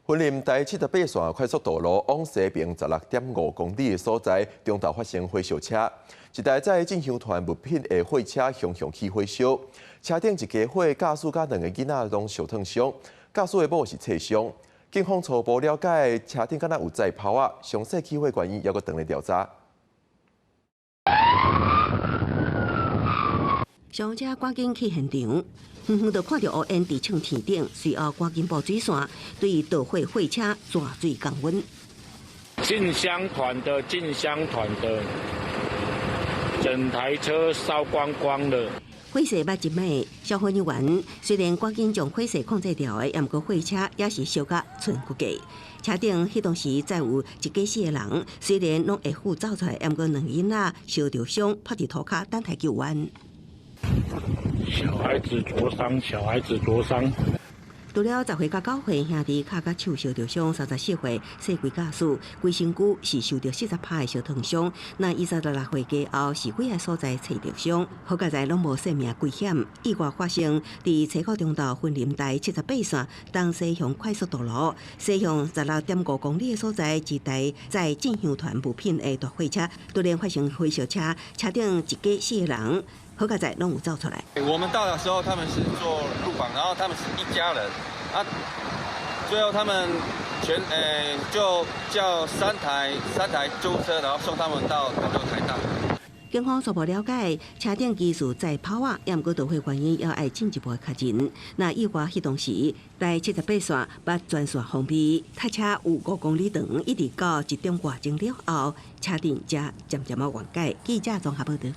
雲林台78線快速道路往西爿16.5公里的所在，中晝發生火燒車，一台載進香團物品的貨車雄雄起火燒，車頂一家伙駕駛佮兩个囡仔攏燒燙傷，駕駛的某是切傷。警方初步了解，車頂敢若有載炮仔，詳細起火原因猶閣當咧調查。消防車趕緊去現場，遠遠就看著烏煙直衝天頂，隨後趕緊佈水線，對著火貨車泉水降溫。進香團的進香團的，整台車燒光光了。火勢捌一暝，消防人員雖然趕緊將火勢控制牢的，毋過貨車也是燒甲賰骨架。車頂彼當時載有一家四个人，雖然攏會赴走出來，毋過兩囡仔燒著傷，趴佇塗跤等待救援。小孩子灼傷，小孩子灼傷。除了10歲佮9歲兄弟跤佮手燒著傷，34歲細規駕駛規身軀是受著40%的燒燙傷。那26歲過後是幾个所在切著傷，好佳哉攏無性命危險。意外發生佇初五中晝雲林台78線東西向快速道路西向16.5公里的所在，一台載進香團物品的大貨車突然發生火燒車，車頂一家四个人。好佳哉攏有走出來。我們到的時候，他們是做路訪，然後他們是一家人啊。最後他們全就叫三台救護車，然後送他們到台大。警方初步了解，車頂其實載炮仔，也毋過著火原因猶愛進一步確認。那意外彼當時，台78線捌全線封閉，塞車有5公里長，一直到1點外鐘了後，車陣才漸漸仔緩解。記者綜合報導。